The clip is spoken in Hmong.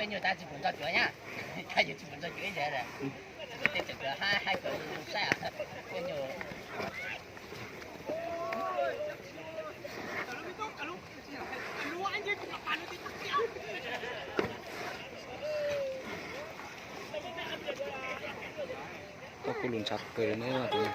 Peb nyuag tab tsis pum ntxog cuav nyab, tab yus tsis pum ntxog cuav ib zaug. Tej tseem kawg hab hab kawg saib peb nyuag. Koj kuj lus ntshav kawg li ne tus no.